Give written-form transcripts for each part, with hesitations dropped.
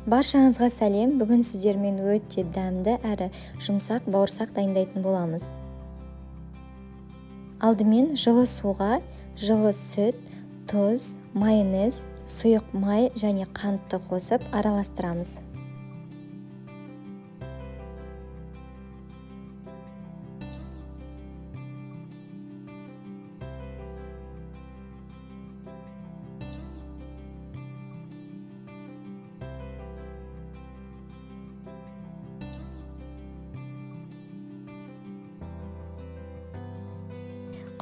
Баршаңызға сәлем. Бүгін сіздермен өте дәмді әрі жұмсақ бауырсақ дайындайтын боламыз. Алдымен жылы суға жылы сүт, тұз, майонез, сұйық май және қантты қосып араластырамыз.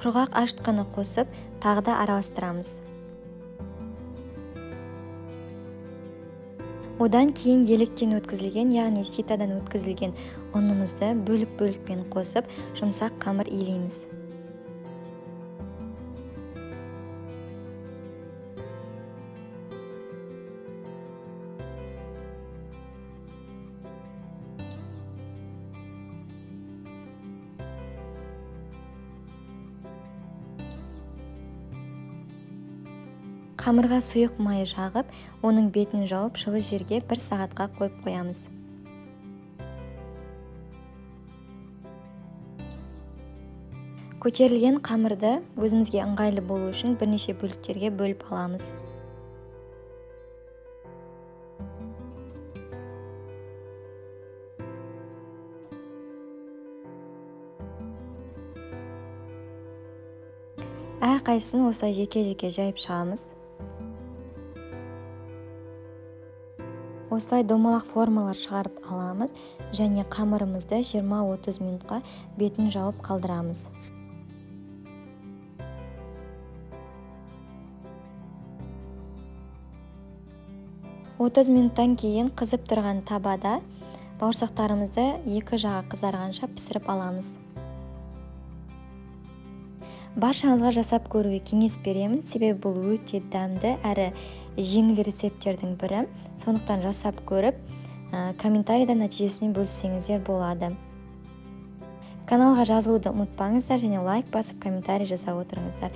Құрғақ ашытқыны қосып, тағы да араластырамыз. Одан кейін електен өткізілген, яғни ситадан өткізілген ұнымызды бөлік-бөлікпен қосып, жұмсақ қамыр илейміз. Қамырға сұйық май жағып, оның бетін жауып, жылы жерге 1 сағатқа қойып қоямыз. Көтерілген қамырды өзімізге ыңғайлы болу үшін бірнеше бөліктерге бөліп аламыз. Әрқайсысын осылай жеке-жеке жайып шығамыз. Осылай домалақ формалар шығарып аламыз және қамырымызды 20-30 минутқа бетін жауып қалдырамыз. 30 минуттан кейін қызып тұрған табада бауырсақтарымызды екі жағы қызарғанша пісіріп аламыз. Баршаңызға жасап көруге кеңес беремін, себебі бұл өте дәмді әрі жеңіл рецепттердің бірі. Сондықтан жасап көріп, комментарийда нәтижесімен бөліссеңіздер болады. Каналға жазылуды ұмытпаңыздар және лайк басып комментарий жаза отырыңыздар.